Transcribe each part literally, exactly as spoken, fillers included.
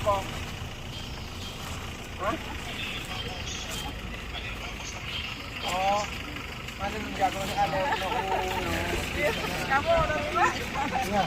Hah? Oh, mana menjaga ni ada, ada, kamu ada rumah? Ya.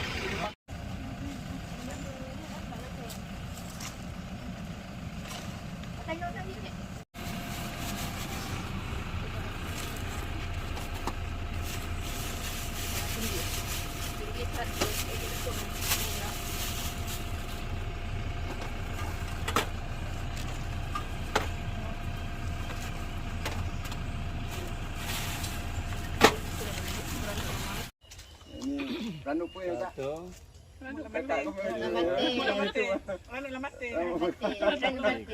Ini randu pun yang tak. Randu mati. Randu mati. Randu mati.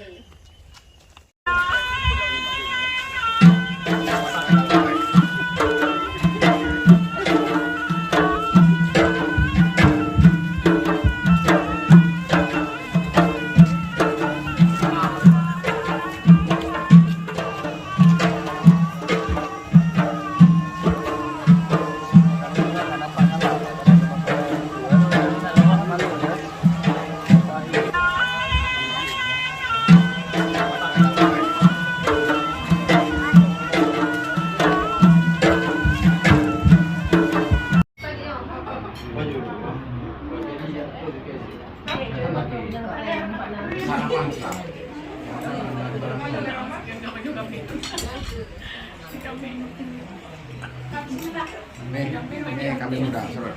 Nih, nih kambing muda, serut.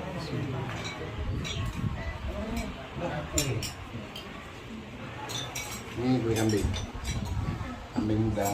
Ni kulit kambing. Kambing muda.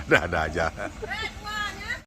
Ada-ada aja.